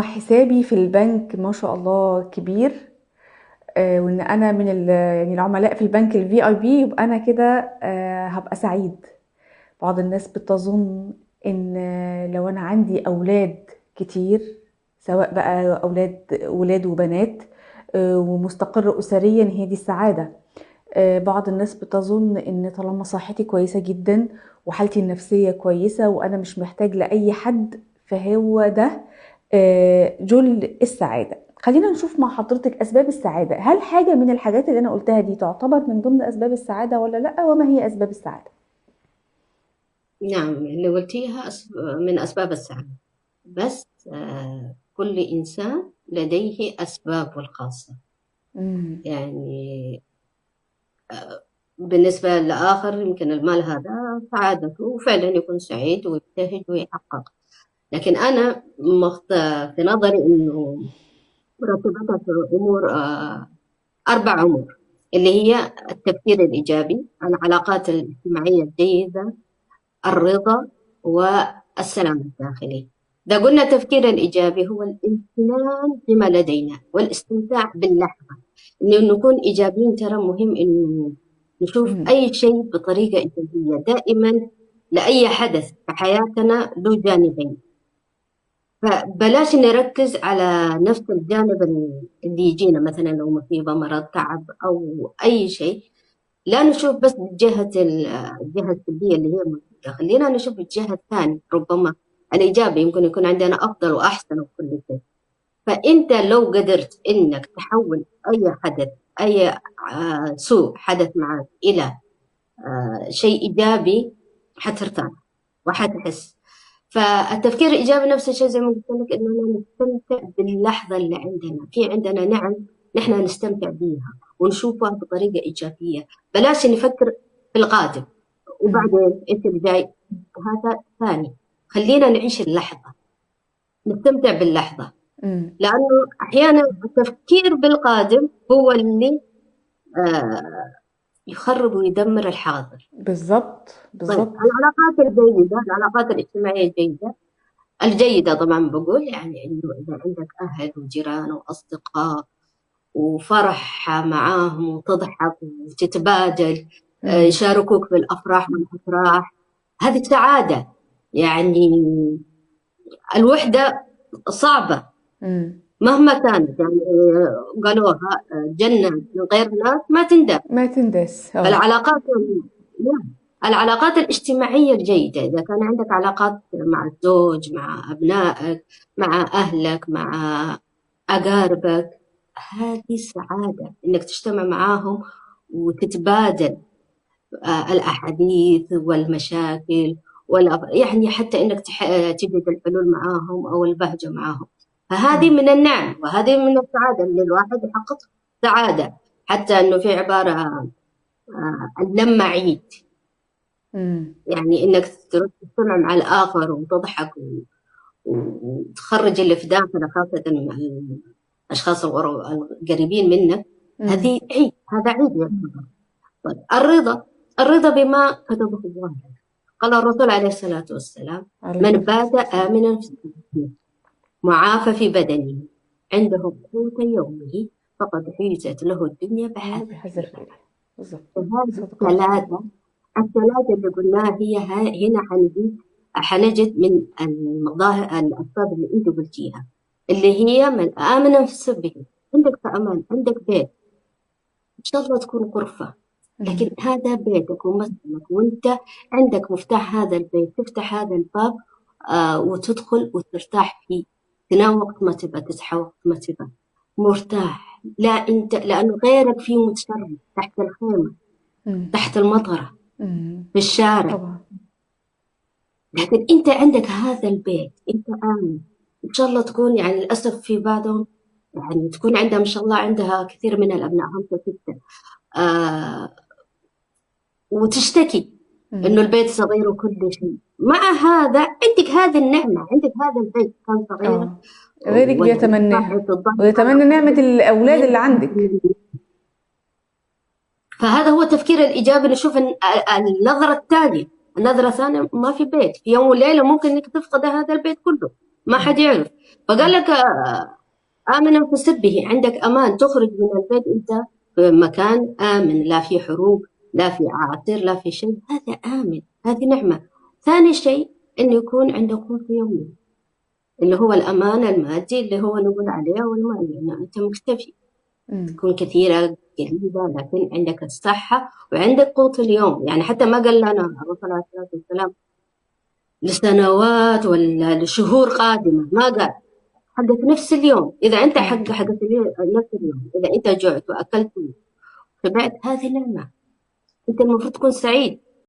حسابي في البنك ما شاء الله كبير، وإن أنا من يعني العملاء في البنك الVIP يبقى أنا كده هابقى سعيد. بعض الناس بتظن إن لو أنا عندي أولاد كتير، سواء بقى أولاد ولاد وبنات، ومستقر أسريًا هي دي السعادة. بعض الناس بتظن إن طالما صحتي كويسة جدًا وحالتي النفسية كويسة وأنا مش محتاج لأي حد، فهو ده جُل السعادة. خلّينا نشوف مع حضرتك أسباب السعادة، هل حاجة من الحاجات اللي أنا قُلتها دي تعتبر من ضمن أسباب السعادة والّا لأ، وما هي أسباب السعادة؟ نعم، اللي قُلتيها من أسباب السعادة، بس كل إنسان لديه أسبابه الخاصة. يعني بالنسبة لآخر يمكن المال هذا سعادته وفعلًا يكون سعيد ويبتهج ويحقق، لكن أنا في نظري إنه مرتبتها في أمور 4 أمور، اللي هي التفكير الإيجابي، العلاقات الاجتماعية الجيدة، الرضا، والسلام الداخلي. إذا قلنا التفكير الإيجابي هو الامتنان بما لدينا والاستمتاع باللحظة، إنه نكون إيجابيين. مهم إنه نشوف أي شيء بطريقة إيجابية دائما. لأي حدث في حياتنا له جانبين، فبلاش نركز على نفس الجانب اللي يجينا، مثلا لو مصيبة، مرض، تعب أو أي شيء، لا نشوف بس الجهة السلبية اللي هي موجودة، خلينا نشوف الجهة الثانية، ربما الإيجابي يمكن يكون عندنا أفضل وأحسن وكل شيء. فأنت لو قدرت إنك تحول أي حدث، أي سوء حدث معك إلى شيء إيجابي، حترتاح وحتحس. فالتفكير الإيجابي نفس الشيء زي ما قلت لك، إننا نستمتع باللحظة اللي عندنا، في عندنا نعم نحن نستمتع بيها ونشوفها بطريقة إيجابية، بلاش نفكر في القادم وبعدين إيش اللي جاي، هذا ثاني. خلينا نعيش اللحظة، نستمتع باللحظة، لأنه أحيانا التفكير بالقادم هو اللي يخرب ويدمر الحاضر. بالظبط. العلاقات الجيدة، العلاقات الاجتماعية الجيدة، الجيدة طبعا بقول إنه إذا عندك أهل وجيران وأصدقاء وفرح معاهم وتضحك وتتبادل، يشاركوك بالأفراح والأفراح، هذه سعادة. الوحدة صعبة مهما كانت، قالوها جنة من غير ناس ما تنداس. ما تنداس. العلاقات الاجتماعية الجيدة، إذا كان عندك علاقات مع الزوج، مع أبنائك، مع أهلك، مع أقاربك، هذه سعادة إنك تجتمع معاهم وتتبادل الأحاديث والمشاكل حتى إنك تجد الحلول معاهم أو البهجة معاهم. فهذه من النعم وهذه من السعادة اللي الواحد يحقق سعادة. حتى إنه في عبارة اللمة عيد. إنك تروح تجتمع مع الآخر وتضحك وتخرج اللي في داخلك، خاصة مع الأشخاص القريبين منك، هذه عيد، هذا عيد يعتبر. طيب، الرضا بما كتبه الله لك. قال الرسول عليه الصلاة والسلام: عليه من الصلاة بات والسلام. آمنا في سربه معافى في بدنه عنده قوت يومه فقد حيزت له الدنيا بحذافيرها. بحذافيرها. بالضبط. فهذه صدق الله. الثلاثة اللي قلناها هي هنا حنجد من المظاهر الأسباب اللي أنت قلتيها، اللي هي من آمن في سربه، عندك في أمان، عندك بيت إن شاء الله تكون غرفة، لكن هذا بيتك ومسكنك، وأنت عندك مفتاح هذا البيت، تفتح هذا الباب وتدخل وترتاح فيه، تنام وقت ما تبى، تصحى وقت ما تبى، مرتاح. لا أنت، لأنه غيرك فيه متشرد تحت الخيمة، تحت المطرة، في الشارع. لكن أنت عندك هذا البيت، أنت آمن إن شاء الله. تكون للأسف في بعضهم تكون عندها ما شاء الله عندها كثير من الأبناء، 5 6، وتشتكي إنه البيت صغير وكل شيء. مع هذا عندك هذه النعمة، عندك هذا البيت كان صغير. غيرك ولا بيتمناها. صاحب الضغط. ويتمنى نعمة الأولاد اللي عندك. فهذا هو التفكير الإيجابي. نشوف النظرة الثانية، النظرة الثانية ما في بيت، في يوم وليلة ممكن إنك تفقد هذا البيت كله. ما حد يعرف. فقال لك آمنا في سبه، عندك أمان، تخرج من البيت أنت في مكان آمن، لا في حروب، لا في أعاصير، لا في شيء، هذا آمن، هذه نعمة. ثاني شيء إنه يكون عنده قوت يومي، اللي هو الأمان المادي اللي هو نقول عليه والمالي، إنه أنت مكتفي، تكون كثيرة قليلة لكن عندك الصحة وعندك قوت اليوم. يعني حتى ما قال لنا الرسول عليه الصلاة والسلام لسنوات ولا لشهور قادمة، ما قال، حقك نفس اليوم. إذا أنت حقك نفس اليوم، إذا أنت جعت وأكلت وشبعت، هذه نعمة، أنت المفروض تكون سعيد.